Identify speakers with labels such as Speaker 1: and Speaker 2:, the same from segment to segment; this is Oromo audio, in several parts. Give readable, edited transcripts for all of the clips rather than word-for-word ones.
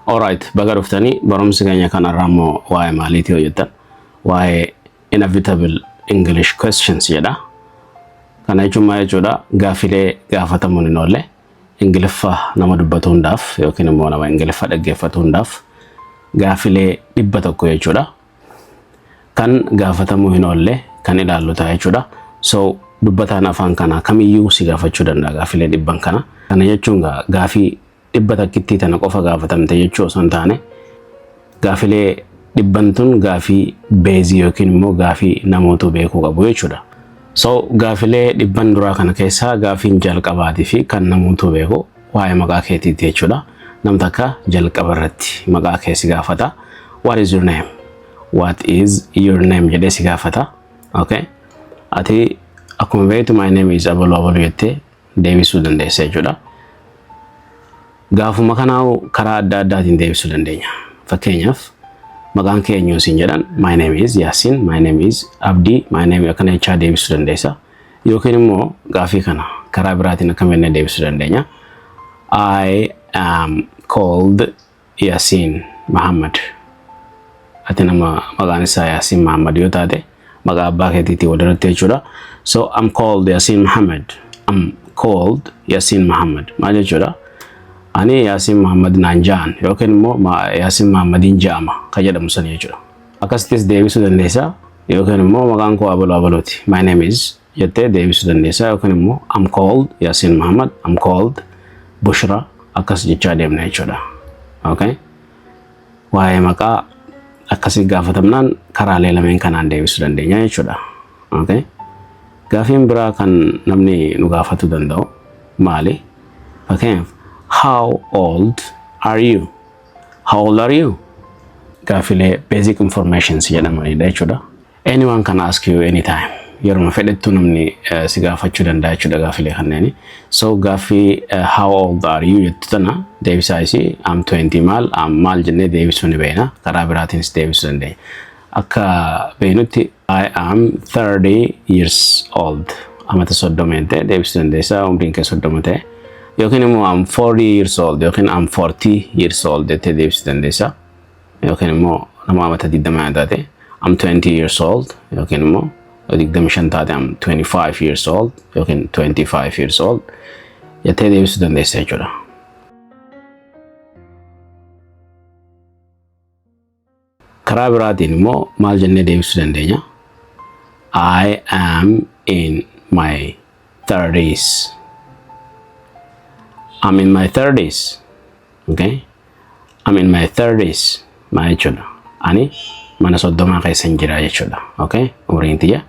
Speaker 1: Alright, baga dhuftanii. Barumsi keenya kanarraa immoo waa'ee maaliitii hojjettan? Waa'ee inevitable English questions jedha. Kana jechuun maal jechuudha? Gaafilee gaafatamuun hin oolle Ingiliffa nama dubbatu hundaaf yookiin immoo nama Ingiliffa dhaggeeffatu hundaaf gaafilee 100 jechuudha. Kan gaafatamuu hin oolle kan ilaallu ta'a jechuudha. So dubbataan afaan kanaa kamiyyuu si gaafachuu danda'a gaafilee dhibban kana. Kana jechuun gaafii dhibba takkittii tana qofa gaafatamte jechuu osoo hin taane, gaafilee dhibban tun gaafii beezii yookiin immoo gaafii namootuu beekuu qabu jechuudha. So gaafilee dhibban duraa kana keessaa gaafiin jalqabaatii fi kan namootuu beeku waa'ee maqaa keetiiti jechuudha. Nam takka jalqaba irratti maqaa kee si gaafata. "What is your name? What is your name?" jedhee si gaafata. Okay. Ati akkuma beektu "My name is abaluu abaluu" jettee deebisuu dandeessa jechuudha. Gaafuma kanaa karaa adda addaatiin deebisuu dandeenya. Fakkeenyaaf, maqaan kee eenyu siin jedhan, "My name is Yaasin, my name is Abdii, my name" akkana jechaa deebisuu dandeessa. Yookiin immoo gaafii kana karaa biraatiin akkamiin deebisuu dandeenya? "I am called Yasin Muhammad." Ati nama maqaan isaa Yasin Muhammad yoo taate, maqaa abbaa keetiitii walirratti jechuudha. So "I'm called Yasin Muhammad. I'm called Yasin Muhammad." Maal jechuudha? Ani Yasin Muhammad naan ja'an yookiin immoo Yasin Muhammadiin ja'ama ka jedhamu sana jechuudha. Akkasittis deebisuu dandeessa yookiin immoo maqaan koo abaluu abaluuti. "My name is" jettee deebisuu dandeessa yookiin immoo "I'm called Yasin Muhammad, I'm called Bushra" akkas jechaa deemna jechuudha. Okay? Waa'ee maqaa akkasii gaafatamnaan karaalee lameen kanaan deebisuu dandeenya jechuudha. Okay? Gaafiin biraa kan namni nu gaafachuu danda'u maali? Fakkeenyaaf, "How old are you? How old are you?" Gaafilee basic informations jedhamanidha jechuudha. Anyone can ask you anytime. Yeruma fedhettu namni si gaafachuu danda'a jechuudha gaafilee kanneeni. So gaaffii "How old are you?" jettu tana deebisaa isii "I'm 20" maal "I'm" maal jennee deebisuu ni beekna. Karaa biraatiinis deebisuu dandeenya. Akka beeknutti "I am 30 years old." Amata 30 jettee deebisuu dandeessa, umriin kee 30 ta'e. Yookiin immoo "I'm 40 years old" yookiin "I'm 40 years old" jettee deebisuu dandeessa. Yookiin immoo nama amata 20 taate, "I'm 20 years old" yookiin immoo 25 taate, "I'm 25 years old" yookiin "25 years old" jettee deebisuu dandeessa jechuudha. Karaa biraatiin immoo maal jennee deebisuu dandeenya? "I am in my 30s. I'm in my 30s." Okay? "I'm in my 30s." Maal jechuudha? Ani mana 30 keessa hin jira jechuudha. Okay? Umriin tiyya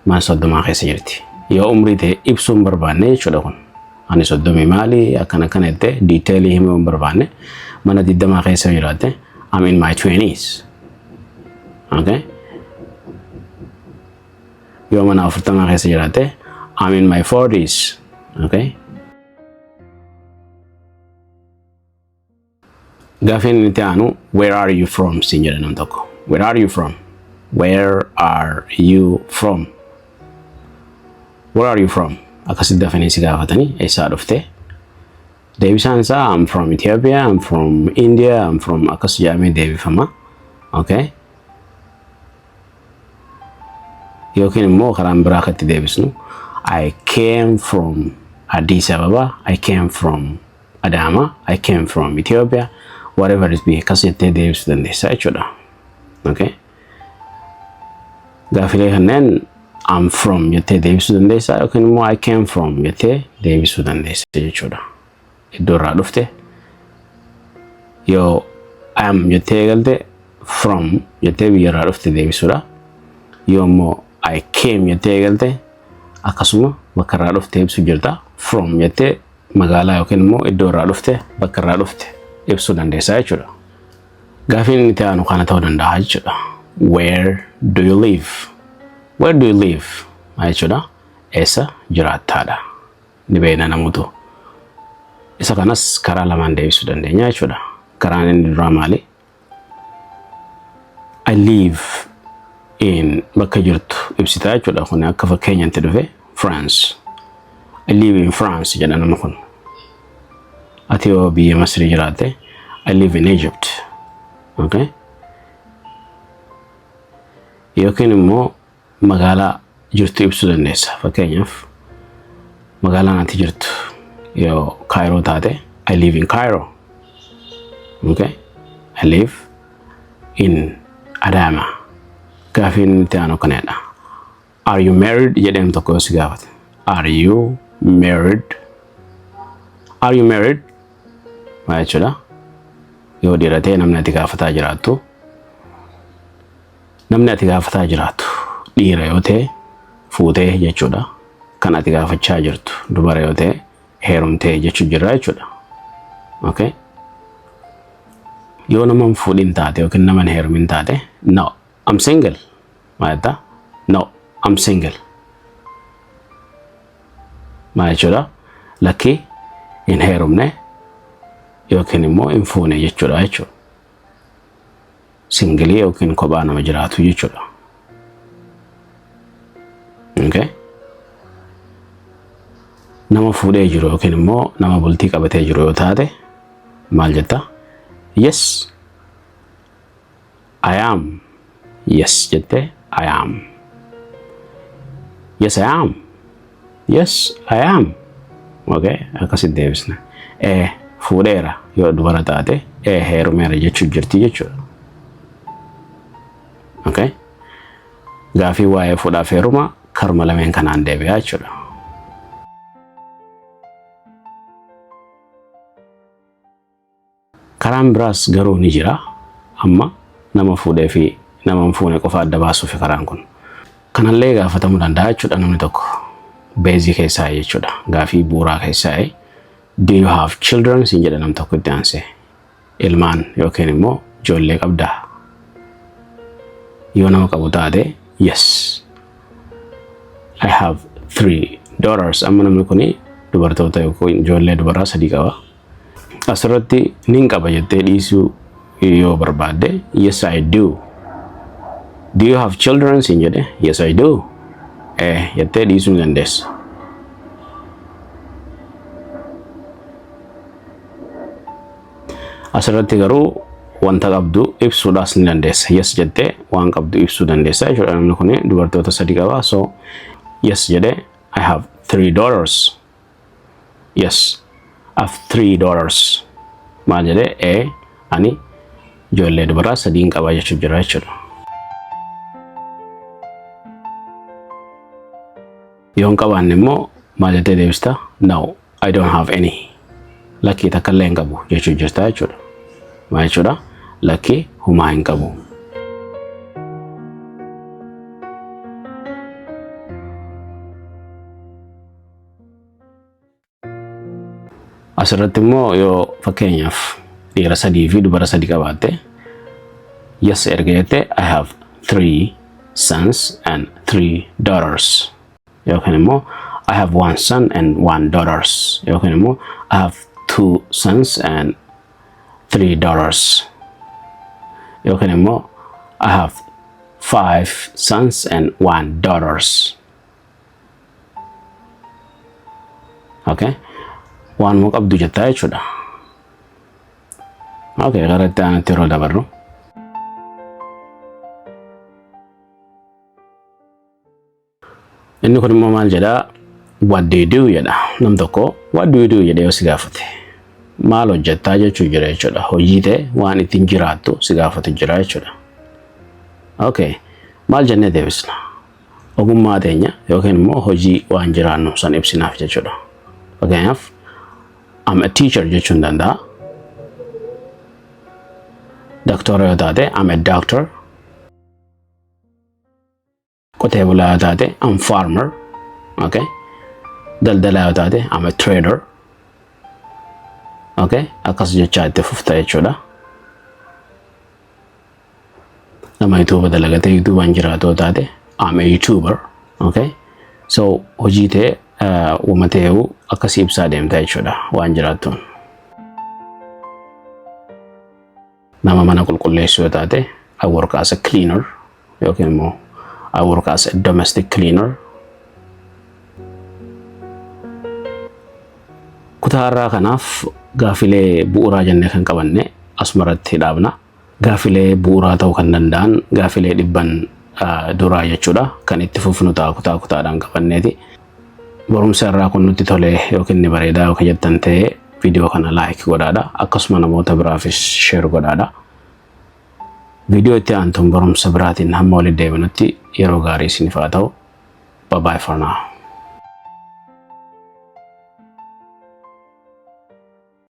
Speaker 1: mana 30 keessa jirti. Yoo umrii ta'e ibsuu hin barbaanne jechuudha kun. Ani 30 maali akkana akkana jettee detailii himuu hin barbaanne, mana 20 keessa yoo jiraatte, "I'm in my 20s." Okay? Yoo mana 40 keessa jiraatte, "I'm in my 40s." Okay? Gaafiin inni itti aanu "Where are you from?" siin jedha nam tokko. "Where are you from? Where are you from? Where are you from?" Akkasitti dafanii si gaafatanii, eessaa dhufte? Deebisaan isaa "I'm from Ethiopia, I'm from India, I'm from" akkas jedhamee deebifama. Okay? Yookiin immoo karaan biraa akka itti deebisnu, "I came from Addis Ababa, I came from Adama, I came from Ethiopia," whatever it be, akkas jettee deebisuu dandeessa jechuudha. Okay? Gaafilee kanneen "I'm from" jettee deebisuu dandeessa yookiin immoo "I came from" jettee deebisuu dandeessa jechuudha. Iddoo irraa dhufte yoo "am" jettee eegalte, "from" jettee biyya irraa dhufte deebisuudha. Yoo immoo "I came" jettee eegalte, akkasuma bakka irraa dhufte ibsuu jirta. "From" jettee magaalaa yookiin immoo iddoo irraa dhufte, bakka irraa dhufte ibsuu dandeessa jechuudha. Gaafiin inni itti aanu kana ta'uu danda'a jechuudha. "Where do you live? Where do you live?" Maal jechuudha? Eessa jiraattaadha? Ni beekna namoota. Isa kanas karaa lamaan deebisuu dandeenya jechuudha. Karaan inni duraa maali? "I live in" bakka jirtu ibsitaa jechuudha. Kun akka fakkeenyatti dhufe, France. "I live in France" jedha nama kun. Ati yoo biyya Masrii jiraatte, I live in Egypt. Okay? Yookiin immoo magaalaa jirtu ibsuu dandeessa. Fakkeenyaaf, magaalaan ati jirtu yoo Cairo taate, I live in Cairo. Okay? I live in Adama. Gaafiin itti aanu kanadha. "Are you married?" jedheen tokko yoo si gaafate. Are you married? Are you married? Maal jechuudha? Yoo dhiira ta'e namni ati gaafataa jiraattu. Namni ati gaafataa jiraattu dhiira yoo ta'e, fuutee jechuudha. Kan ati gaafachaa jirtu dubara yoo ta'e, heerumtee jechuu jirra jechuudha. Okay? Yoo nama hin fuudhin taate yookiin nama hin heerumin taate, "No, I'm single." Maal jettaa? "No, I'm single." Maal jechuudha? Lakkii, hin heerumne yookiin immoo hin fuune jechuudha jechuudha. Single yookiin kophaa nama jiraatu jechuudha. Okay? Nama fuudhee jiru yookiin immoo nama bultii qabatee jiru yoo taate maal jetta? "Yes, I am." "Yes" jettee, "I am." "Yes, I am. Yes, I am." Okay, akkasitti deebisna. Ee, fuudheera yoo dubara taate, ee, heerumeera jechuu jirti jechuudha. Okay? Gaafii waa'ee fuudhaaf heeruma karuma lameen kanaan deebi'aa jechuudha. Karaan biraas garuu ni jira. Amma nama fuudhee fi nama hin fuune qofa adda baasuuf karaan kun. Kanallee gaafatamuu danda'a jechuudha namni tokko. Basic keessaa jechuudha. Gaafii bu'uuraa keessaa. "Do you have children?" siin jedha nam tokko itti aansee. Ilmaan yookiin immoo ijoollee qabdaa? Yoo nama qabu taate, "Yes. I have three daughters." Amma namni kuni dubartoota yookiin ijoollee dubaraa sadii qaba. Asirratti nin qaba jettee dhiisuu yoo barbaadde, "Yes, I do." "Do you have children?" siin jedhe, "Yes, I do." Eh jettee dhiisuu ni dandeessa. Asirratti garuu wanta qabdu ibsuudhaas ni dandeessa. "Yes" jettee waan qabdu ibsuu dandeessa jechuudha. Namni kun dubartoota sadi qaba. So "yes" jedhee, "I have three daughters." "Yes, I have three daughters." Maal jedhee? Ee, ani ijoollee dubaraa sadiin qaba jechuu jira jechuudha. Yoo hin qabaanne immoo maal jettee deebista? "No, I don't have any." Lakkii, takka illee hin qabu jechuu jirta jechuudha. Maal jechuudha? Lakkii, humaa hin qabu. Asirratti immoo yoo fakkeenyaaf dhiira sadii fi dubara sadi qabaatte, "yes" erga jette, "I have three sons and three daughters" yookiin immoo "I have one son and one daughters" yookiin immoo "I have two sons and three daughters" yookiin immoo "I have five sons and one daughters." Okay, waanuma qabdu jettaa jechuudha. Okay, gara itti aanutti yeroo dabarru. Inni kun immoo maal jedhaa? "What do you do?" jedha. Nam tokko "What do you do?" jedhee yoo si gaafate, maal hojjettaa jechuu jira jechuudha. Hojii ta'e waan ittiin jiraattu si gaafatu jira jechuudha. Okay, maal jennee deebisna? Ogummaa teenya yookiin immoo hojii waan jiraannu san ibsinaaf jechuudha. Fakkeenyaaf, "I'm a teacher" jechuun danda'a. Doktora yoo taate, "I'm a doctor." Qotee bulaa yoo taate, "I'm farmer." Okay. Daldalaa yoo taate, "I'm a trader." Okay. Akkas jechaa itti fufta jechuudha. Nama YouTube dalagatee YouTubeaan jiraatu yoo taate, "I'm a YouTuber." Okay. So hojii ta'e uuma ta'eewu akkasii ibsaa deemta jechuudha waan jiraattuun. Nama mana qulqulleessu yoo taate, "I work as a cleaner" yookiin immoo "I work as a domestic cleaner." Kutaa har'aa kanaaf gaafilee bu'uuraa jennee kan qabanne asumarratti dhaabna. Gaafilee bu'uuraa ta'uu kan danda'an gaafilee 100n duraa jechuudha. Kan itti fufnu ta'a kutaa kutaadhaan qabanneeti. Barumsa irraa kun nutti tole yookiin ni bareedaa yookiin jettan ta'e, viidiyoo kana like godhaadha. Akkasuma namoota biraafis share godhaadha. Viidiyoo itti aantuun barumsa biraatiin hamma walitti deebinutti yeroo gaarii isiniif haa ta'u. Bye bye for now.